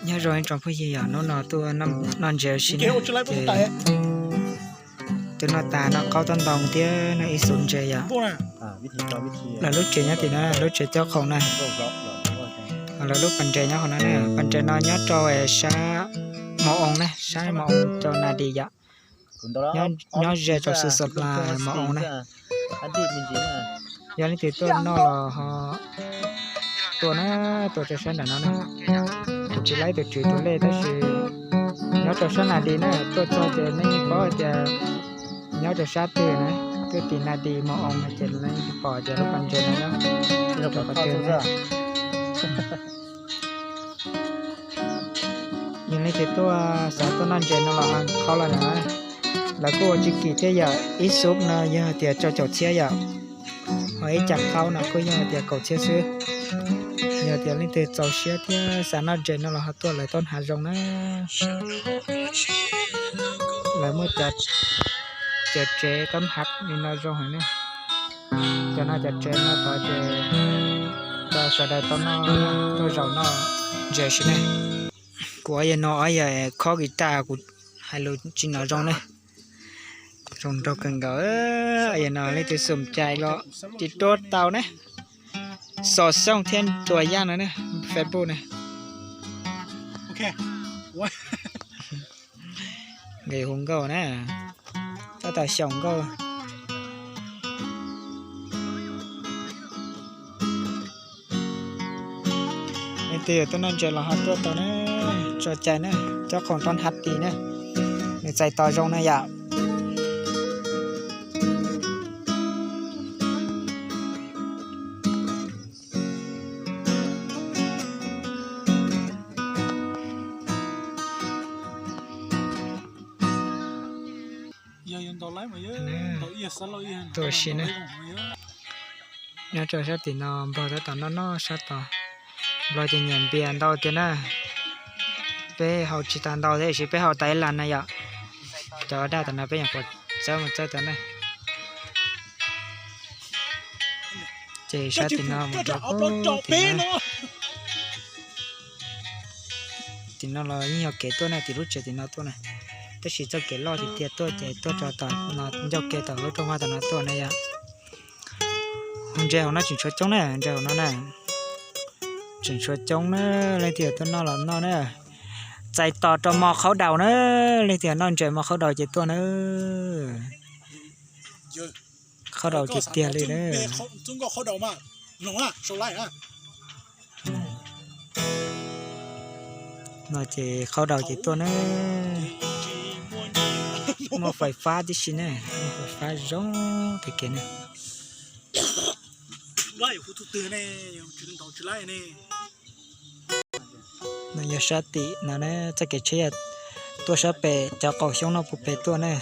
Nyob zoo ib tsoom phooj ywg yom, hnub no tuaj noj ntses ua si na, ces twb noj tas noj qaub tob ntoo thiab noj ib xub ntses yom. Lawv lub tsev nyob tim no, lub tsev cob qhoom na. Lawv lub pas ntses nyob hauv no na, pas ntses no nyob rau sab Mos Oo na, sab Mos Oo rau Nas Dis yom. Nyob ze rau xu xos las Mos Oo na. Yog leej twg tuaj noj los ho tuaj na, tuaj rau sab nram no na. Kuv tsis laib tus tswv tus lej tab sis nyob rau sab Nas Dis na, tuaj txog ces nej yeej paub hais tias nyob rau sab twg na, tuaj tim Nas Dis Mos Oo no ces nej yeej pom tias lub pas ntses no nyob rau qhov twg na. Yog leej twg tuaj xav tuaj noj ntses no los ho qhau los na. Lawv kuj ua tsis kim thiab yom, ib xub no yog tias rau caum txhiab yom, ho ib cag qaub no kuj yog tias kaum txhiab xwb. Yog tias leej twg txaus siab thiab xav noj ntses no los ho tuaj lawv taub hnav zoo na. Lawv muaj cov tsev kab hnav li no zoo heev na. Cov no cov tsev no tod ces rau sawv daws tau noj, tuaj zaum noj ntses si ne. Kuv ob yawg no ob yawg khob guitar kuv hais lus tsis hnov zoo ne. Zoo nraug kawg nkaus. Ob yawg no leej twg xum cai los tiv ruaj tau ne. Xos Xooj thiab Tuam Yaj no ne, Facebook ne. Nkawd hu nkauj na, tab tom xyaum nkauj. Leej twg yuav tuaj noj ntses los ho tuaj tau na, tso cai na, cob qhoom rau hab tis na, nws txais tos zoo na yom. Tuaj si na. Nyob rau sab tim no nplog tab tom noj noj sab tod. Nplog ces nyiam npias ntau tiag na. Peb haus tsis tas ntau thiab, tiam sis peb haus tas ib las na yom. Cov daj tom no peb nyuam qhuav txawb mus txawb tau na. Ces sab tim no mus rau tim no. Tim no los yeej yog kev tuaj na, tim lub tsev tim no tuaj na. Tab sis txoj kev loj tiag tiag tuaj ces tuaj rau tom no, ncauj ke tom lub rooj vag tom no tuaj na yom. Ntses hauv no tseem tshuav coob na, ntses hauv no na. Tseem tshuav coob na, leej twg tuaj noj los noj na. Txais tos rau mo qhaub daus na, leej twg noj ntses mo qhaub daus ces tuaj na. Qhaub daus tiag tiag li na. No ces qhaub daus ces tuaj na. Muaj fais fab tib si ne, muaj fais fab zoo tag kev ne. No yog sab tim no ne, txoj kev tsheb yog tuaj sab pem cov qaum xyoob no puag pem tuaj ne.